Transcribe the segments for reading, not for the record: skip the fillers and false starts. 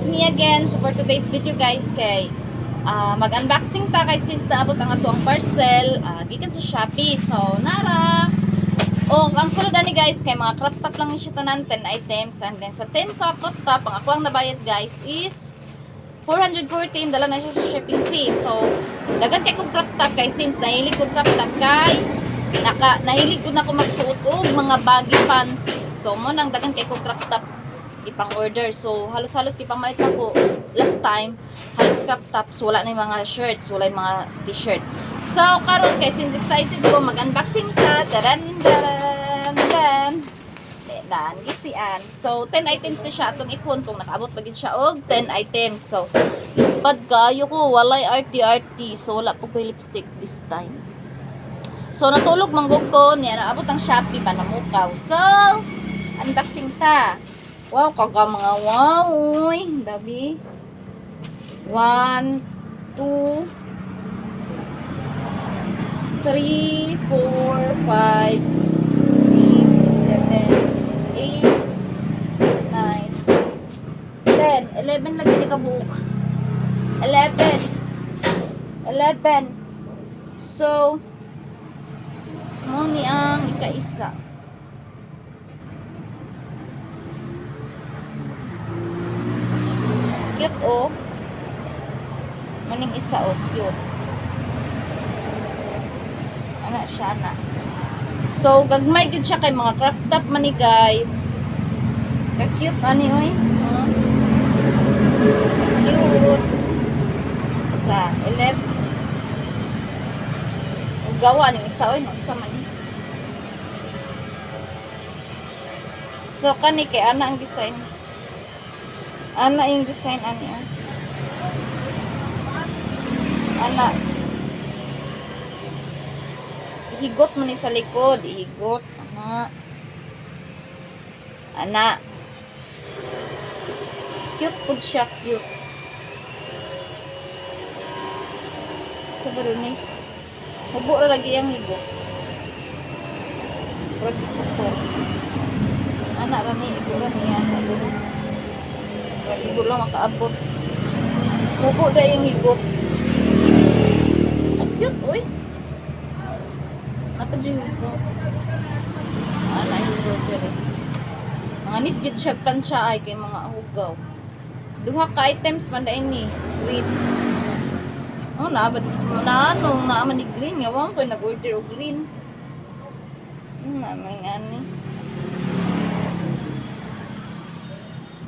me again. So for today's video, guys, kay mag-unboxing ta kay since naabot ang ato ang parcel gikan sa Shopee. So nara. O ang sulod ani, guys, kay mga crop top lang ni siya tanan, 10 items, and then sa 10 ka crop top, ang ako ang nabayad, guys, is 414, dala na siya sa shipping fee. So daghan kay kog crop top kay since nahilig kog crop top kay naka nahilig ko na ko magsuot og mga baggy pants. So mo nang daghan kay kog crop top ipang order. So halos-halos gipamalit na ko last time, halos crop tops, wala na yung mga shirts, wala yung mga t-shirt. So karon kay since excited ko, mag-unboxing ta. Taran daran dan. Dan gisian. So 10 items na siya atong ipon kung nakaabot pa gid siya og 10 items. So ispad kayo ko, walay RT RT. So wala po ko lipstick this time. So natulog manggug ko niya naabot ang Shopee pa namukaw. So unboxing ta. Wow, kaga mga wow, uy, dabi. 1, 2, 3, 4, 5, 6, 7, 8, 9, 10, 11 lagi ni kabuok. 11. 11. So, mo ni ang ikaisa. Cute oh. Maning isa oh, cute. Ana siya, ana. So, gagmay gid siya kay mga crop top man ni, guys. Ka-cute ani oy. Oh. Ka-cute. Sa 11. Ug gawa ning isa oy, no sa man ni. So kani kay ana ang design. Ana yung design ani oh. Ana. Higot man ni sa likod, higot ana. Ana. Cute pud siya, cute. Sa ba ni? Hubo ra lagi ang higot. Murag iputol. Ana ra ni, igo ra niya. Murag igo lang makaabot. Hubo da yung higot. Ang cute, uy. Napa jud higot. Ana higot diri. Mga need jud siya plansya ay kay mga hugaw. Duha ka items man dai ni. Green. Oh, na ba na ano, na man ni green nga wa ko nag-order og green. Na man ani.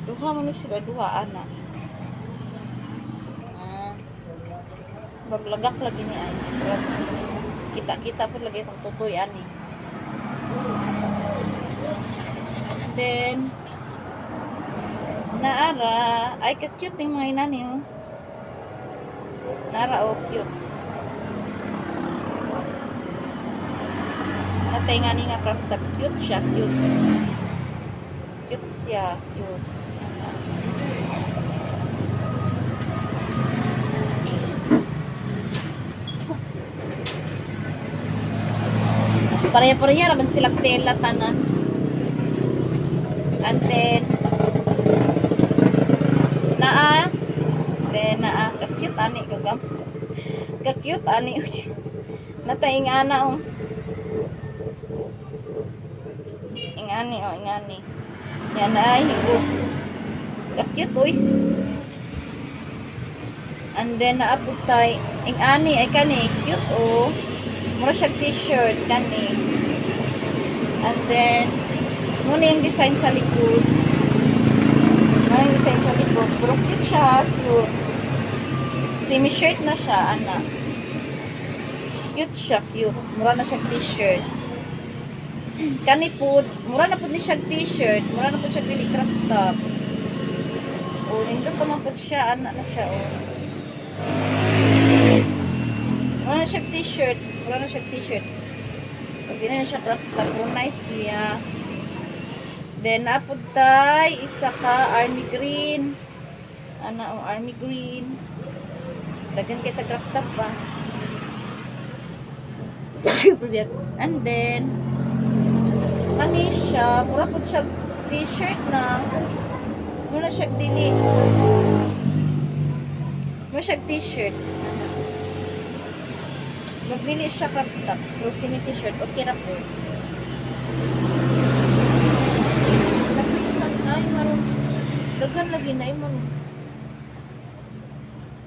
Duha man ni sila, duha ana. Ah. Maglagak lagi ni ay. Kita-kita po lagi itong tutoy ani. And then naara, ay ka-cute yung mga inani oh. Nara oh, cute. Natay nga ni nga craft top, cute siya, cute. Cute siya, cute. Pareha-pareha raman silang tela tanan. And then naa, then naa ka-cute ani kagam. Ka-cute ani. Natay nga na oh. Ingani oh, ingani. Yan ay higot. Ka-cute uy. And then naabot tay ingani ay kani cute oh. Mura siya t-shirt kani. And then muna yung design sa likod. Muna yung design sa likod. Pero cute siya, cute. Semi shirt na siya, ana. Cute siya, cute. Mura na siya t-shirt. Kani pud, mura na pud ni siya t-shirt, mura na pud siya dili crop top. Oh, nindot man pud siya, ana na siya oh. Mura na siya t-shirt, mura na siya t-shirt. Pag di na siya crop top, pero nice siya. Then apod tay isa ka army green. Ana oh, army green. Daghan kay ta crop top ba. And then kani siya, mura pud siya t-shirt na. Mura siya dili. Mura siya t-shirt. Ana. Magdili siya crop top. Pero semi t-shirt, okay ra po. Napisan ay maroon. Daghan lagi na ay maroon.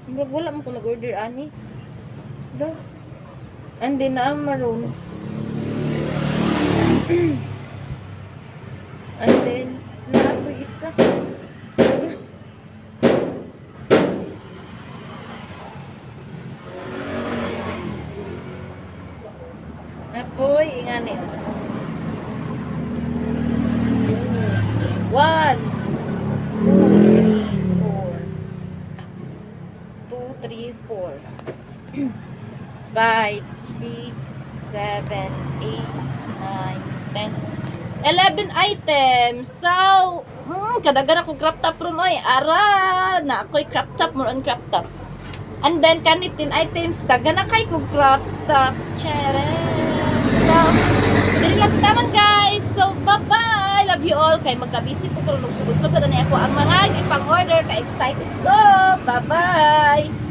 Murag wala mo ko nag-order ani. Do. And then na maroon. And then na ako isa. Daghan. Apoy, ingani. One, two, three, four. Two, three, four. 5, 6, 7, 8, 9, 10. 11 items. So, kadagan ako crop top ron oy. Ara, na ako'y crop top, more on crop top. And then, kani 10 items, dagan na kay kog crop top. Charan. So, dili lang taman, guys. So, bye-bye. Love you all. Kay magkabisi po karon og sugod-sugod ani ako ang mga gipang order. Ka excited ko. Bye-bye.